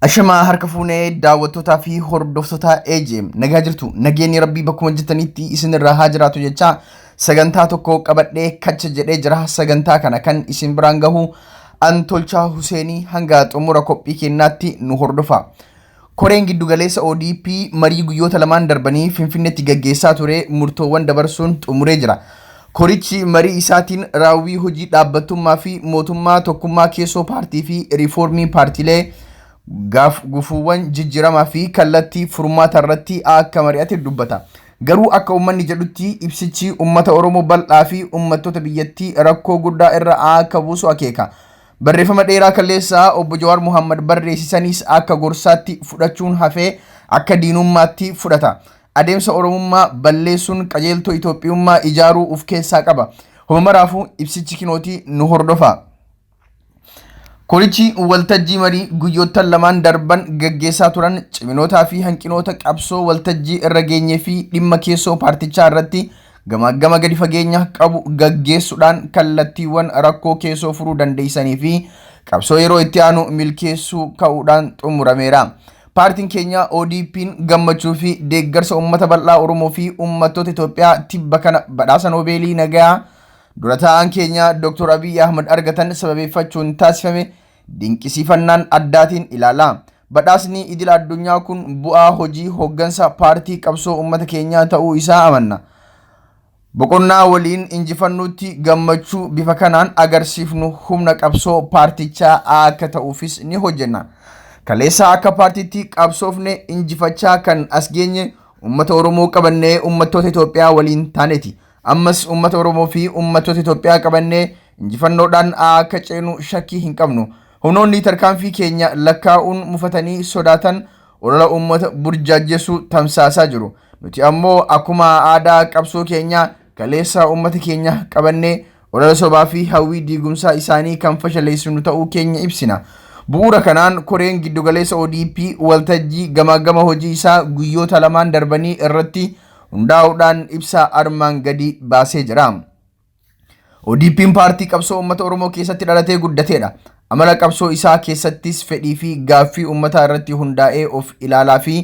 Ashamaa harka fuunee daawwattootaa fi hordoftoota AJM nagaa jirtu nageenyi rabbii bakkuma jirtanitti isinirraa haa jiraatu jechaa sagantaa tokko qabadhee kacha jedhee jira sagantaa kana kan isin biraan gahu an Tolchaa Huseenii hanga xumura qophii kennaatti nu hordofa. Koreen giddugaleessa ODP marii guyyoota lamaan darbanii Finfinneetti gaggeessaa ture murtoowwan dabarsuun xumuree jira. Korichi marii isaatiin raawwii hojii dhaabbattummaa fi mootummaa tokkummaa keessoo paartii fi riifoormii paartiilee gaaf gufuuwwan jijjiiramaa fi kallattii furmaata irratti akka mari'ate dubbata. Garuu akka uummanni jedhutti ibsichi uummata Oromoo bal'aa fi uummattoota biyyattii rakkoo guddaa irra akka buusu akeeka. Barreeffama dheeraa kaleessaa obbo Jawaar Muhammad barreessisanis akka gorsaatti fudhachuun hafee akka diinummaatti fudhata. Adeemsa Oromummaa balleessuun qajeeltoo Itoophiyummaa ijaaruu of keessaa qaba. Homa maraafuu ibsichi kinootii nu hordofa. Korichi waltajjii marii guyyoottan lamaan darban gaggeessaa turan ciminootaa fi hanqinoota qabsoo waltajjii irra geenyee fi dhimma keessoo paartichaa irratti gamaagama gadi fageenya qabu gaggeessuudhaan kallattiiwwan rakkoo keessoo furuu dandeessanii fi qabsoo yeroo itti aanu milkeessuu ka'uudhaan xumurameera. Paartiin keenya ODP'n gammachuu fi deeggarsa uummata bal'aa Oromoo fi uummattoota Itoophiyaa tibba kana badhaasa Noobeelii nagaa dura taa'aan keenya Dr. Abiy Ahmad argatan sababeeffachuun taasifame dinqisiifannaan addaatiin ilaala. Badhaasni idil addunyaa kun bu'aa hojii hooggansa paartii qabsoo uummata keenyaa ta'uu isaa amanna. Boqonnaa waliin injifannuutti gammachuu bifa kanaan agarsiifnu humna qabsoo paartichaa akka ta'uufis ni hojjenna. Kaleessa akka paartiitti qabsoofne injifachaa kan as geenye uummata Oromoo qabannee uummattoota Itoophiyaa waliin taaneeti. Ammas uummata Oromoo fi uummattoota Itoophiyaa qabannee injifannoodhaan akka ceenu shakkii hin qabnu. Humnoonni tarkaanfii keenya lakkaa'uun mufatanii sodaatan olola uummata burjaajjessu tamsaasaa jiru. Nuti ammoo akkuma aadaa qabsoo keenyaa kaleessa uummata keenya qabannee olola sobaa fi hawwii diigumsaa isaanii kan fashaleessinu ta'uu keenya ibsina. Bu'uura kanaan koreen giddugaleessa ODP waltajjii gamaagama hojii isaa guyyoota lamaan darbanii irratti hundaa'uudhaan ibsa armaan gadi baasee jira. ODP'n paartii qabsoo uummata Oromoo keessatti dhalatee guddateedha. Amala qabsoo isaa keessattis fedhii fi gaaffii uummataa irratti hundaa'ee of ilaalaa fi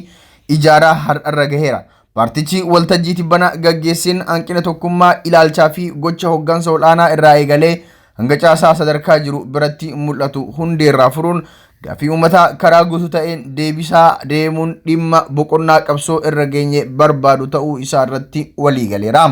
ijaaraa har'arra gaheera. Paartichi waltajjii tibbana gaggeesseen hanqina tokkummaa ilaalchaa fi gocha hoggansa ol'aanaa irraa eegalee hanga caasaa sadarkaa jiru biratti mul'atu hundeerraa furuun gaaffii uummataa karaa guutuu ta'een deebisaa deemuun dhimma boqonnaa qabsoo irra geenye barbaadu ta'uu isaa irratti walii galeera.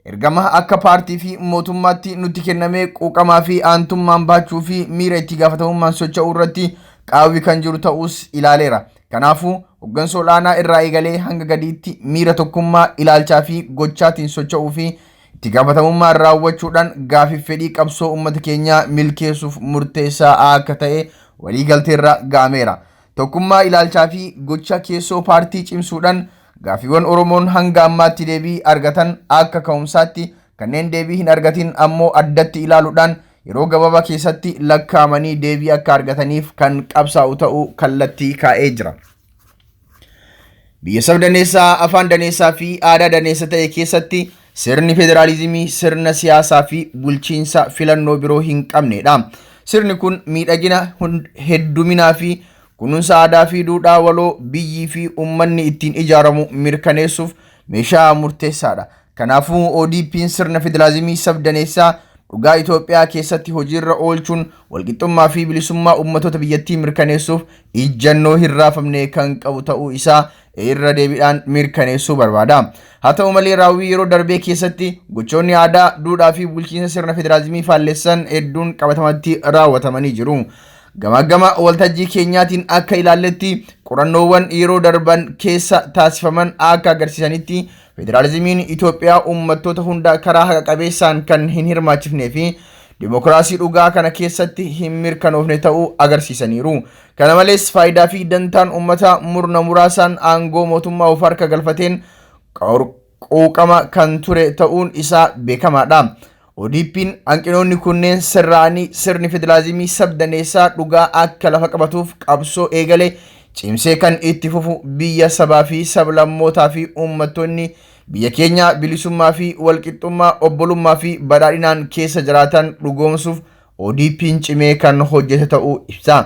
Ergama akka paartii fi mootummaatti nutti kenname quuqamaa fi aantummaan baachuu fi miira itti gaafatamummaan socho'uu irratti qaawwi kan jiru ta'us ilaaleera. Kanaafuu hoggansa ol'aanaa irraa eegalee hanga gadiitti miira tokkummaa ilaalchaa fi gochaatiin socho'uu fi itti gaafatamummaan raawwachuudhaan gaaffii fedhii qabsoo uummata keenyaa milkeessuuf murteessaa akka ta'e waliigalteerra ga'ameera. Tokkummaa ilaalchaa fi gocha keessoo paartii cimsuudhaan gaaffiiwwan Oromoon hanga ammaatti deebii argatan akka ka'umsaatti kanneen deebii hin argatin ammoo addatti ilaaluudhaan yeroo gabaabaa keessatti lakkaa'amanii deebii akka argataniif kan qabsaa'u ta'uu kallattii kaa'ee jira. Biyya sabdaneessaa, afaan daneessaa fi aadaa daneessa ta'e keessatti sirni federaalizimii sirna siyaasaa fi bulchiinsa filannoo biroo hin qabnedha. Sirni kun miidhagina hedduminaa fi kunuunsa aadaa fi duudhaa waloo biyyii fi uummanni ittiin ijaaramu mirkaneessuuf meeshaa murteessaadha. Kanaafuu ODP'n sirna federaalizimii sabdaneessaa dhugaa Itoophiyaa keessatti hojiirra oolchuun walqixxummaa fi bilisummaa uummattoota biyyattii mirkaneessuuf ijjannoo hin raafamne kan qabu ta'uu isaa irra deebiidhaan mirkaneessuu barbaada. Haa ta'u malee raawwii yeroo darbee keessatti gochoonni aadaa, duudhaa fi bulchiinsa sirna federaalizimii faallessan hedduun qabatamatti raawwatamanii jiru. Gamaagama waltajjii keenyaatiin akka ilaalletti qorannoowwan yeroo darban keessa taasifaman akka agarsiisanitti federaalizimiin Itoophiyaa uummattoota hunda karaa haqa qabeessaan kan hin hirmaachifnee fi dimokiraasii dhugaa kana keessatti hin mirkanoofne ta'uu agarsiisaniiru. Kana malees faayidaa fi dantaan uummataa murna muraasaan aangoo mootummaa of harka galfateen quuqama kan ture ta'uun isaa beekamaadha. ODP'n hanqinoonni kunneen sirraa'anii sirni federaalizimii sabdaneessaa dhugaa akka lafa qabatuuf qabsoo eegale cimsee kan itti fufu biyya sabaa fi sablammootaa fi uummattoonni biyya keenya bilisummaa fi walqixxummaa obbolummaa fi badhaadhinaan keessa jiraatan dhugoomsuuf ODP'n cimee kan hojjete ta'uu ibsa.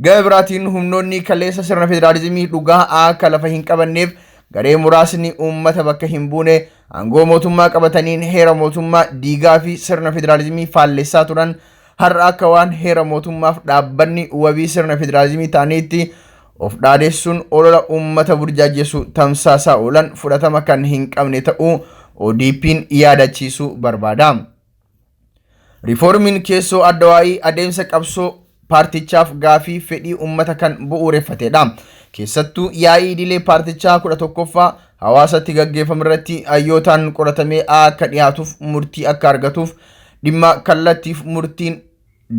Gama biraatiin humnoonni kaleessa sirna federaalizimii dhugaa akka lafa hin qabanneef garee muraasni uummata bakka hin buune aangoo mootummaa qabataniin heera mootummaa diigaa fi sirna federaalizimii faallessaa turan har'a akka waan heera mootummaaf dhaabbanni wabii sirna federaalizimii ta'aniitti of dhaadessuun olola uummata burjaajessu tamsaasaa oolan fudhatama kan hin qabne ta'uu ODP'n yaadachiisuu barbaada. Riifoormiin keessoo addawaayii adeemsa qabsoo paartichaaf gaafii fedhii uummata kan bu'uureffatedha. Keessattuu yaa'ii idilee paartichaa 11ffaa hawaasatti gaggeeffamu irratti hayyootaan qoratamee akka dhiyaatuuf murtii akka argatuuf dhimma kallattiif murtiin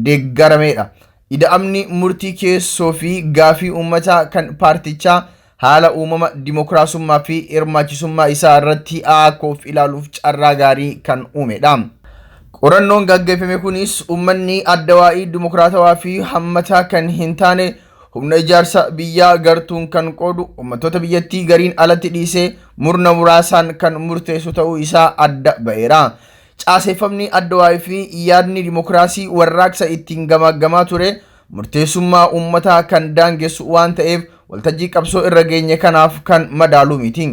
deeggaramedha. Ida'amni murtii keessoo fi gaafii uummataa kan paartichaa haala uumama dimokiraasummaa fi hirmaachisummaa isaa irratti akka of ilaaluuf carraa gaarii kan uumedha. Qorannoon gaggeeffame kunis uummanni addawaa'ii dimokiraatawaa fi hammataa kan hin taane humna ijaarsa biyyaa gartuun kan qoodu uummattoota biyyattii gariin alatti dhiisee murna muraasaan kan murteessu ta'uu isaa adda ba'eera. Caaseffamni addawaa'ii fi yaadni dimokiraasii warraaqsa ittiin gamaaggamaa ture murteessummaa uummataa kan daangessu waan ta'eef waltajjii qabsoo irra geenye kanaaf kan madaalu miti.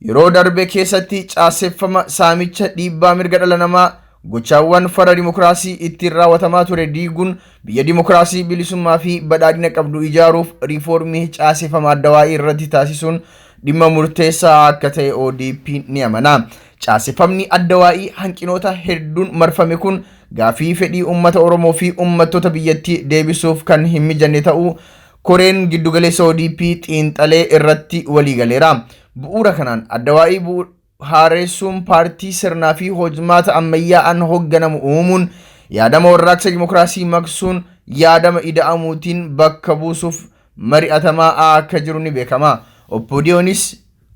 Yeroo darbe keessatti caaseffama saamicha dhiibbaa mirga dhala namaa gochaawwan farra dimokiraasii ittiin raawwatamaa ture diiguun biyya dimokiraasii bilisummaa fi badhaadhina qabdu ijaaruuf riifoormii caaseffama addawaa'ii irratti taasisuun dhimma murteessaa akka ta'e ODP ni amana. Caaseffamni addawaa'ii hanqinoota hedduun marfame kun gaafii fedhii uummata Oromoo fi uummattoota biyyattii deebisuuf kan hin mijanne ta'uu koreen giddugaleessa ODP xiinxalee irratti waliigaleera. Bu'uura kanaan addawaa'ii haaressuun paartii sirnaa fi hojmaata ammayyaa'aan hoogganamu uumuun yaadama warraaqsa dimokiraasii maqsuun yaadama ida'amuutiin bakka buusuuf mari'atamaa akka jiru ni beekama. OPDOnis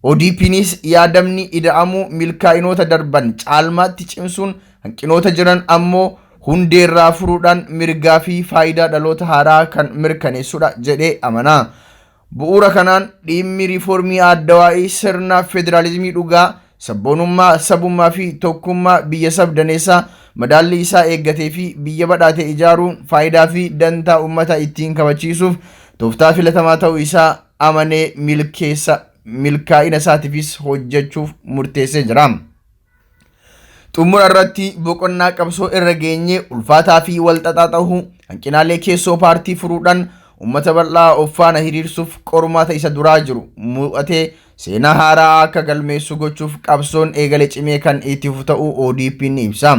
ODPnis yaadamni ida'amuu milkaa'inoota darban caalmaatti cimsuun hanqinoota jiran ammoo hundeerraa furuudhaan mirgaa fi faayidaa dhaloota haaraa kan mirkaneessudha jedhee amana. Bu'uura kanaan dhimmi riifoormii addawaa'ii sirna federaalizimii dhugaa sabboonummaa, sabummaa fi tokkummaa biyya sabdaneessaa madaalli isaa eeggatee fi biyya badhaate ijaaruun faayidaa fi dantaa uummata ittiin kabachiisuuf tooftaa filatamaa ta'uu isaa amanee milkeessa milkaa'ina isaatiifis hojjechuuf murteessee jira. Xumura irratti boqonnaa qabsoo irra geenye ulfaataa fi walxaxaa ta'uu hanqinaalee keessoo paartii furuudhaan uummata bal'aa of faana hiriirsuuf qormaata isa duraa jiru mo'atee seenaa haaraa akka galmeessu gochuuf qabsoon eegale cimee kan itti fufu ta'uu ODP ni ibsa.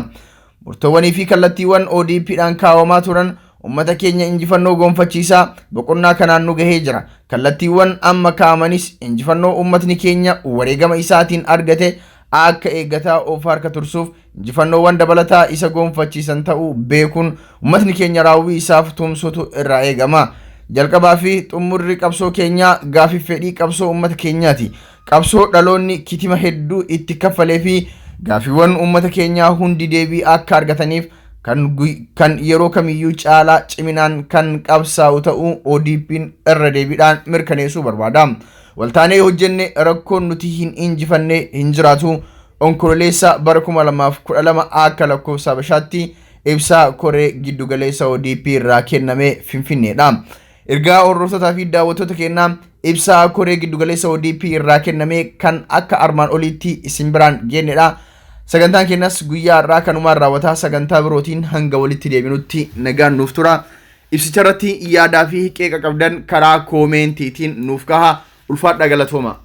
Murtoowwanii fi kallattiiwwan ODPdhaan kaa'amaa turan uummata keenya injifannoo gonfachiisaa boqonnaa kanaan nu gahee jira. Kallattiiwwan amma kaa'amanis injifannoo uummatni keenya wareegama isaatiin argate akka eeggataa of harka tursuuf injifannoowwan dabalataa isa gonfachiisan ta'uu beekuun uummatni keenya raawwii isaaf tumsutu irraa eegama. Jalqabaa fi xumurri qabsoo keenyaa gaafii fedhii qabsoo uummata keenyaati. Qabsoo dhaloonni kitima hedduu itti kaffalee fi gaafiiwwan uummata keenyaa hundi deebii akka argataniif kan yeroo kamiyyuu caalaa ciminaan kan qabsaa'u ta'uu ODP'n irra deebiidhaan mirkaneessuu barbaada. Waltaanee hojjenne rakkoon nuti hin injifanne hin jiraatu. Onkololeessa bara 2012 akka lakkoofsa Habashaatti ibsaa koree giddugaleessa ODP irraa kenname Finfinneedha. Ergaa hordoftootaa fi daawwattoota keenyaa ibsaa koree giddugaleessa ODP irraa kenname kan akka armaan oliitti isin biraan geennedha. Sagantaan keenyas guyyaa har'aa kanumaan raawwataa sagantaa birootiin hanga walitti deebinutti nagaan nuuf tura. Ibsicha irratti yaadaa fi qeeqa qabdan karaa koomeentiitiin nuuf kaha. Ulfaadhaa galatooma.